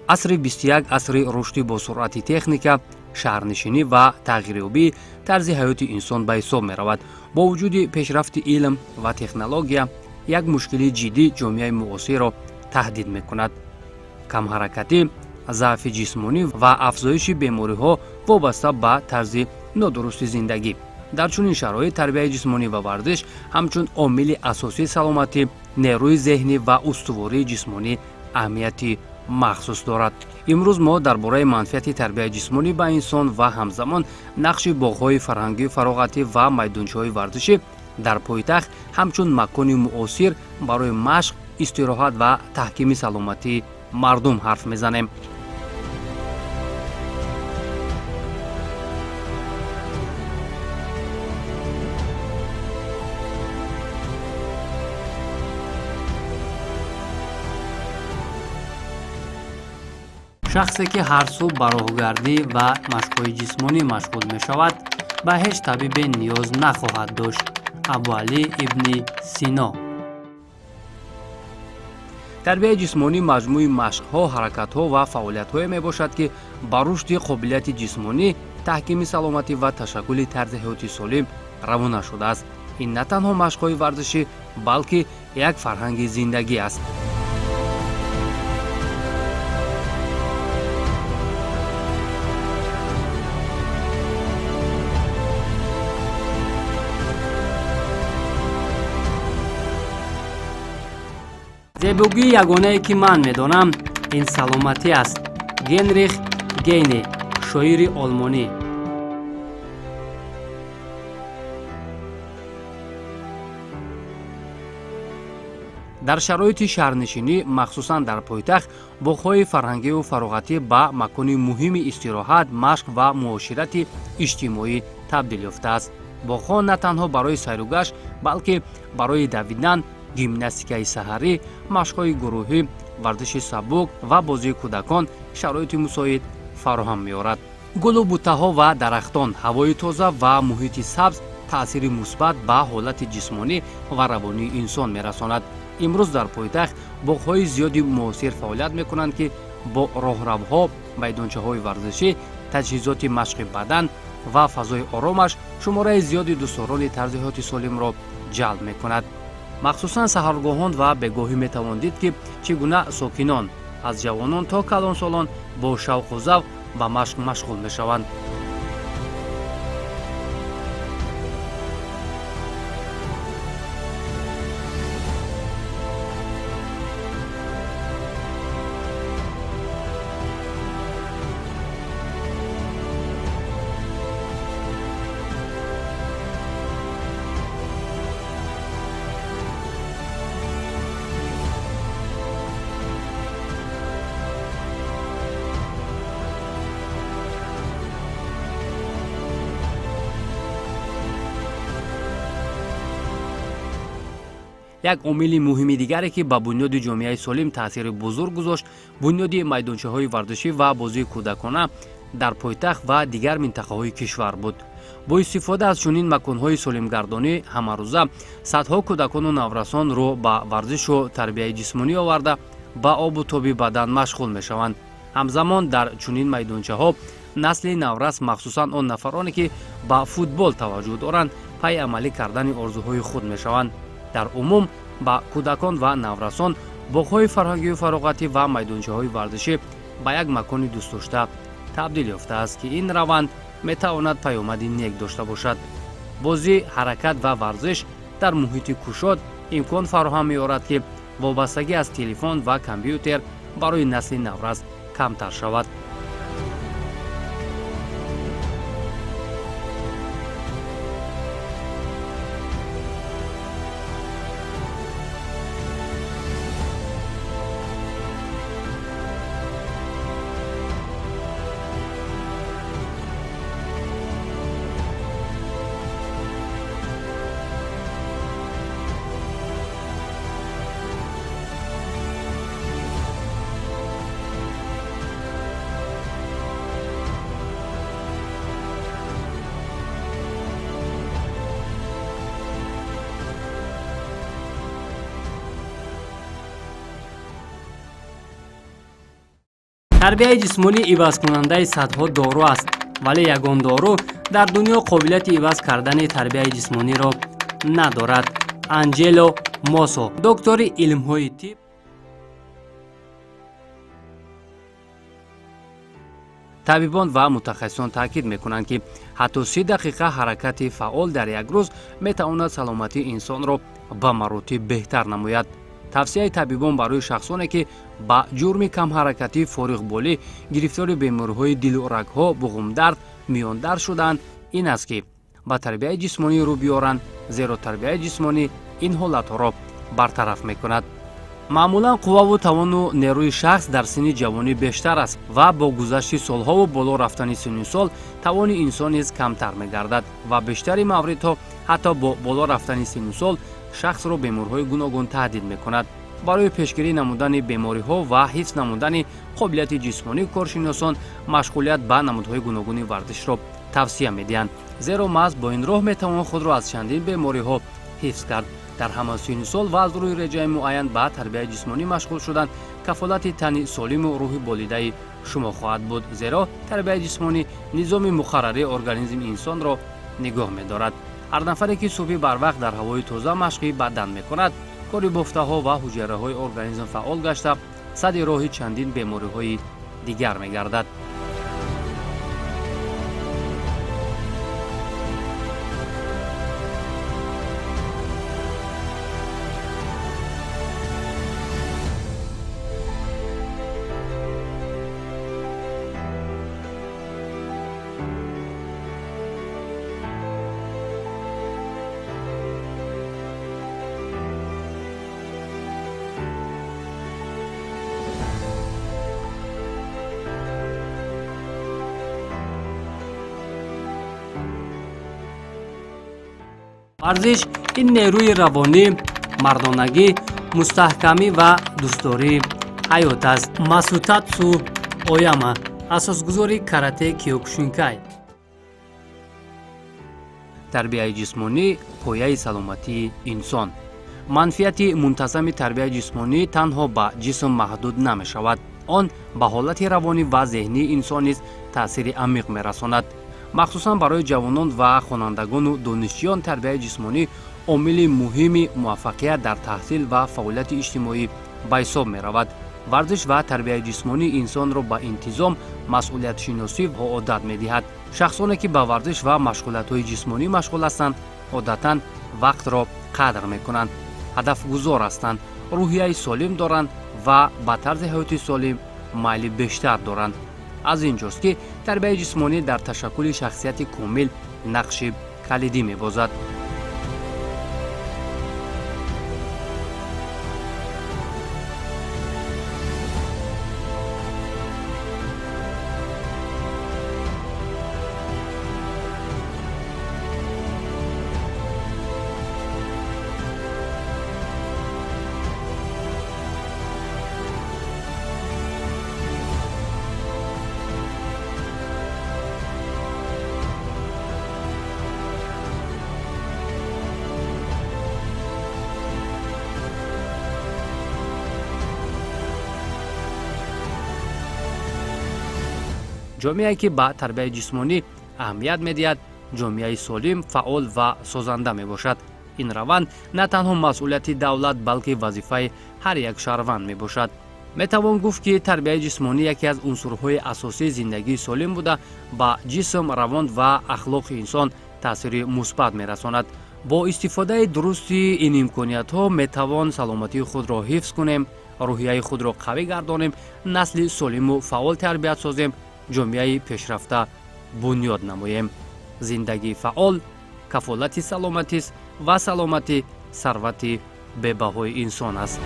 Асри 21 асри рушди босуръати техника, шаҳрнишинӣ ва тағйирёбии тарзи ҳаёти инсон ба ҳисоб меравад. Бо вуҷуди пешрафти илм ва технология, як мушкилии ҷиддӣ ҷомеаи муосирро таҳдид мекунад: камҳаракатӣ, заъфи ҷисмонӣ ва афзоиши бемориҳо вобаста ба тарзи нодурусти зиндагӣ. Дар чунин шароит тарбияи ҷисмонӣ ва варзиш ҳамчун омили асосии саломатӣ, нерӯи зеҳнӣ ва устувории ҷисмонӣ аҳамияти махсус дорад. Имрӯз мо дар бораи манфиати тарбияи ҷисмонӣ ба инсон ва ҳамзамон нақши боғҳои фарҳангию фароғатӣ ва майдончаҳои варзишӣ дар пойтахт ҳамчун макони муосир барои машқ, истироҳат ва таҳкими саломатии мардум ҳарф мезанем. Шахсе, ки ҳар субҳ ба роҳгардӣ ва машқҳои ҷисмонӣ машғул мешавад, ба ҳеҷ табибе ниёз нахоҳад дошт. Абуалӣ ибни Сино. Тарбияи ҷисмонӣ маҷмӯи машқҳо, ҳаракатҳо ва фаъолиятҳое мебошад, ки ба рушди қобилияти ҷисмонӣ, таҳкими саломатӣ ва ташаккули тарзи ҳаёти солим равона шудааст. Ин на танҳо машқҳои варзишӣ, балки як фарҳанги зиндагӣ аст. Зебогии ягонае, ки ман медонам, ин саломатӣ аст. Генрих Гейне, шоири олмонӣ. Дар шароити шаҳрнишинӣ, махсусан дар пойтахт, боғҳои фарҳангию фароғатӣ ба макони муҳими истироҳат, машқ ва муоширати иҷтимоӣ табдил ёфтааст. Боғҳо на танҳо барои сайругашт, балки барои давидан, гимнастикаи саҳарӣ, машқҳои гурӯҳӣ, варзиши сабук ва бозии кӯдакон шароити мусоид фароҳам меорад. Гулу буттаҳо ва дарахтон, ҳавои тоза ва муҳити сабз таъсири мусбат ба ҳолати ҷисмонӣ ва равонии инсон мерасонад. Имрӯз дар пойтахт боғҳои зиёди муосир фаъолият мекунанд, ки бо роҳравҳо, майдончаҳои варзишӣ, таҷҳизоти машқи бадан ва фазои оромаш шумораи зиёди дӯстдорони тарзи ҳаёти солимро ҷалб мекунад. Махсусан саҳаргоҳон ва бегоҳӣ метавон дид, ки чӣ гуна сокинон, аз ҷавонон то калонсолон, бо шавқу завқ ба машқ машғул мешаванд. Як омили муҳими дигаре, ки ба бунёди ҷомеаи солим таъсири бузург гузошт, бунёди майдончаҳои варзишӣ ва бозии кӯдакона дар пойтахт ва дигар минтақаҳои кишвар буд. Бо истифода аз чунин маконҳои солимгардонӣ ҳамарӯза садҳо кӯдакону наврасон рӯ ба варзишу тарбияи ҷисмонӣ оварда, ба обу тоби бадан машғул мешаванд. Ҳамзамон дар чунин майдончаҳо насли наврас, махсусан он нафароне, ки ба футбол таваҷҷӯҳ доранд, пайи амалӣ кардани орзуҳои худ мешаванд. Дар умум ба кӯдакон ва наврасон боғҳои фарҳангию фароғатӣ ва майдончаҳои варзишӣ ба як макони дӯстдошта табдил ёфтааст, ки ин раванд метавонад паёмади нек дошта бошад. Бозӣ, ҳаракат ва варзиш дар муҳити кушод имкон фароҳам меорад, ки вобастагӣ аз телефон ва компютер барои насли наврас камтар шавад. Тарбияи ҷисмонӣ ивазкунандаи садҳо дору аст, вале ягон дору дар дунё қобилияти иваз кардани тарбияи ҷисмониро надорад. Анҷело Мосо, доктори илмҳои тиб. Табибон ва мутахассисон таъкид мекунанд, ки ҳатто 30 дақиқа ҳаракати фаъол дар як рӯз метавонад саломатии инсонро ба маротиб беҳтар намояд. Тавсияи табибон барои шахсоне, ки ба ҷурми камҳаракатӣ, фориғболӣ гирифтори бемориҳои дилу рагҳо, буғумдард, миёндард шудаанд, ин аст, ки ба тарбияи ҷисмонӣ рӯ биёранд, зеро тарбияи ҷисмонӣ ин ҳолатҳоро бартараф мекунад. Маъмулан қувваву тавону нерӯи шахс дар синни ҷавонӣ бештар аст ва бо гузашти солҳову боло рафтани синну сол тавони инсон низ камтар мегардад ва бештари мавридҳо ҳатто бо боло рафтани синну сол шахсро бемориҳои гуногун таҳдид мекунад. Барои пешгирӣ намудани бемориҳо ва ҳифз намудани қобилияти ҷисмонӣ коршиносон машғулият ба намудҳои гуногуни варзишро тавсия медиҳанд, зеро маҳз бо ин роҳ метавон худро аз чандин бемориҳо ҳифз кард. Дар ҳама синну сол ва аз рӯи реҷаи муайян ба тарбияи ҷисмонӣ машғул шудан кафолати тани солиму рӯҳи болидаи шумо хоҳад буд, зеро тарбияи ҷисмонӣ низоми муқаррарии организми инсонро нигоҳ медорад. Ҳар нафаре, ки субҳи барвақт дар ҳавои тоза машқи бадан мекунад, кори бофтаҳо ва ҳуҷайраҳои организм фаъол гашта, садди роҳи чандин бемориҳои дигар мегардад. Варзиш ин нерӯи равонӣ, мардонагӣ, мустаҳкамӣ ва дӯстдории ҳаёт аст. Масутатсу Ояма, асосгузори карате киёкушинкай. Тарбияи ҷисмонӣ — пояи саломатии инсон. Манфиати мунтазами тарбияи ҷисмонӣ танҳо ба ҷисм маҳдуд намешавад. Он ба ҳолати равонӣ ва зеҳнии инсон низ таъсири амиқ мерасонад. Махсусан барои ҷавонон ва хонандагону донишҷӯён тарбияи ҷисмонӣ омили муҳими муваффақият дар таҳсил ва фаъолияти иҷтимоӣ ба ҳисоб меравад. Варзиш ва тарбияи ҷисмонӣ инсонро ба интизом, масъулиятшиносӣ ва одат медиҳад. Шахсоне, ки ба варзиш ва машғулиятҳои ҷисмонӣ машғул ҳастанд, одатан вақтро қадр мекунанд, ҳадафгузор ҳастанд, рӯҳияи солим доранд ва ба тарзи ҳаёти солим майли бештар доранд. Аз ин ҷост, ки тарбияи ҷисмонӣ дар ташаккули шахсияти комил нақши калидӣ мебозад. Ҷомеае, ки ба тарбияи ҷисмонӣ аҳамият медиҳад, ҷомеаи солим, фаъол ва созанда мебошад. Ин раванд на танҳо масъулияти давлат, балки вазифаи ҳар як шаҳрванд мебошад. Метавон гуфт, ки тарбияи ҷисмонӣ яке аз унсурҳои асосии зиндагии солим буда, ба ҷисм, равон ва ахлоқи инсон таъсири мусбат мерасонад. Бо истифодаи дурусти ин имкониятҳо метавон саломатии худро ҳифз кунем, рӯҳияи худро қавӣ гардонем, насли солиму фаъол тарбият созем, ҷомеаи пешрафта бунёд намоем. Зиндагии фаъол кафолати саломатист ва саломатӣ сарвати бебаҳои инсон аст.